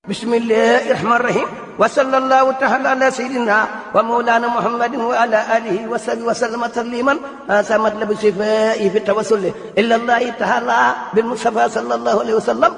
bismillahi rahmani rahim wa sallallahu taala ala sayyidina wa mawlana muhammadin wa ala alihi wa sahbihi wa sallama tasliman samat labi shifai fi tawassul illa allahi taala bil mustafa sallallahu alayhi wa sallam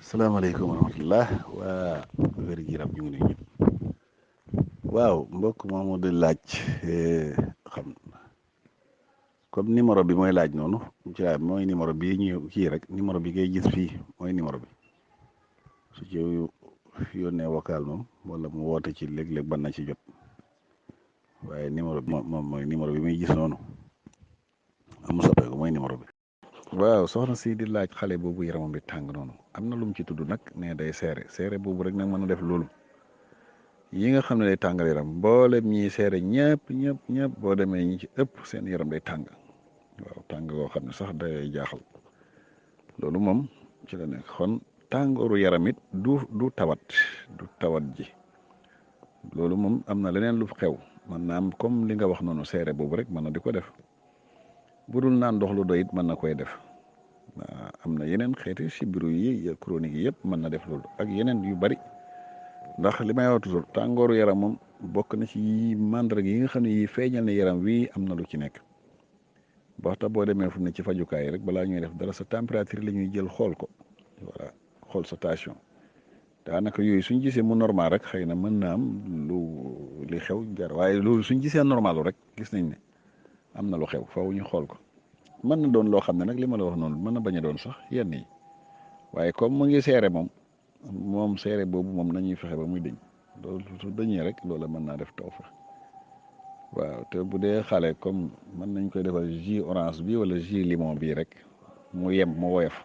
asalaamaaleykum wa rahmatullah waa wér gi yaram ñu ngi nuyu ñëpp waaw mbokk moomu di laaj xam comme numéro bi mooy laaj noonu ci laaj mooy numéro bi ñu kii rek numéro bi ngay gis fii mooy numéro bi su ci yónnee vocal moom wala mu woote ci léeg-léeg ban na ci jot waaye numéro bi moom mooy numéro bi muy gis noonu amu soppeeku mooy numéro bi. waaw soxna si di laaj xale boobu yaramam bi tàng noonu am na lu mu ci tudd nag ne day seere boobu rek nag mën a def loolu yi nga xam ne day tàngal yaram mboolem ñi seere ñëpp boo demee ñi ci ëpp seen yaram day tàng waaw tàng goo xam ne sax day jaaxal loolu moom ci la nekk kon tàngooru yaram it du tawat ji loolu moom am na leneen lu xew mën naa am comme li nga wax noonu seere boobu rek mën na di ko def bu dul naan ndox lu doy it mën na koy def am na yeneen xeeti sibiru yi chronique yi yëpp mën na def loolu ak yeneen yu bari ndax li may wax toujours tàngooru yaram moom bokk na ci mandarga yi nga xam ne yi feeñal ne yaram wi am na lu ci nekk boo tax boo demee fu mu ne ci fajukaay rek balaa ñuy def dara sa température la ñuy jël xool ko voilà xool sa tension daanaka yooyu suñ gisee mu normal rek xëy na mën na am li xew jar waaye loolu suñ gisee normal rek gis nañ ne am na lu xew faaw ñu xool ko mën na doon loo xam ne nag li ma la wax noonu mën na bañ a doon sax yenn yi waaye comme mu ngi seere moom seere boobu moom nañuy fexe ba muy dëñ loolu su dëñee rek loola mën naa def taw fa waaw te bu dee xale comme mën nañ koy defal jus orange bi wala jus limon bii rek mu mu woyof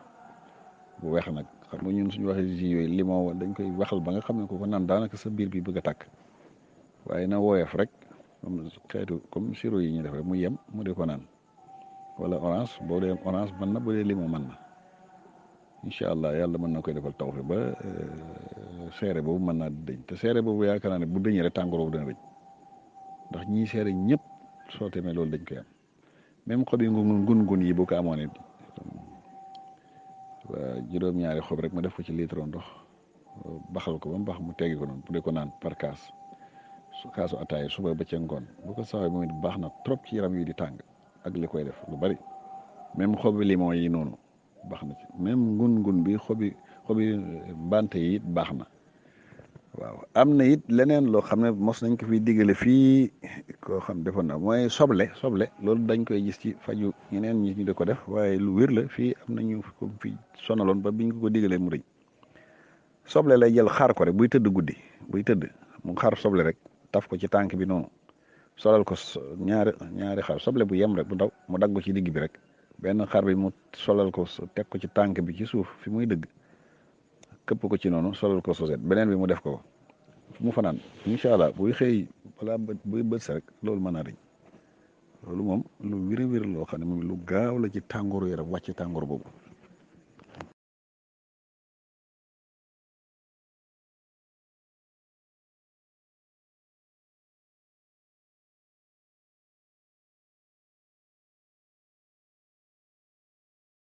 bu weex nag xam nga ñun suñu waxee jus yooyu limon dañ koy waxal ba nga xam ne ko naan daanaka sa biir bi bëgg a tàkk waaye na woyof rek comme xeetu comme sirop yi ñu def rek mu yem mu di ko naan wala orange boo dee orange mën na bu dee limon mën na incha allah yàlla mën na koy defal taw fi ba seere boobu mën naa dëñ te seere boobu yaakaar naa ne bu dëñee rek tàngoor boobu dana dëñ ndax ñii seere ñëpp soo temee loolu dañ koy am même xob yi ngun yi boo ko amoon it juróom-ñaari xob rek ma def ko ci litre ndox baxal ko ba mu baax mu teggi ko noonu bu dee ko naan par kaas kaasu ataay suba ba ca ngoon bu ko saxee moom it baax na trop ci yaram yi di tàng ak li koy def lu bari même xobi limon yi noonu baax na ci même ngun bi xobi mbante yi it baax na waaw am na it leneen loo xam ne mos nañ ko fi diggale fii koo xam defoon na mooy soble loolu dañ koy gis ci faju ñeneen ñi ñu di ko def waaye lu wér la fii am nañu ko fi sonaloon ba biñ ko diggalee mu rëñ soble lay jël xaar ko rek buy tëdd guddi buy tëdd mu xaar soble rek taf ko ci tànk bi noonu solal ko ñaari xar soble bu yem rek bu ndaw mu dagg ko ci digg bi rek benn xar bi mu solal ko teg ko ci tànk bi ci suuf fi muy dëgg këpp ko ci noonu solal ko soset beneen bi mu def ko mu fanaan incha allah buy xëy balaa buy bët sa rek loolu mën naa dañ loolu moom lu wér loo xam ne moom lu gaaw la ci tàngooru yaram wàcc tàngoor boobu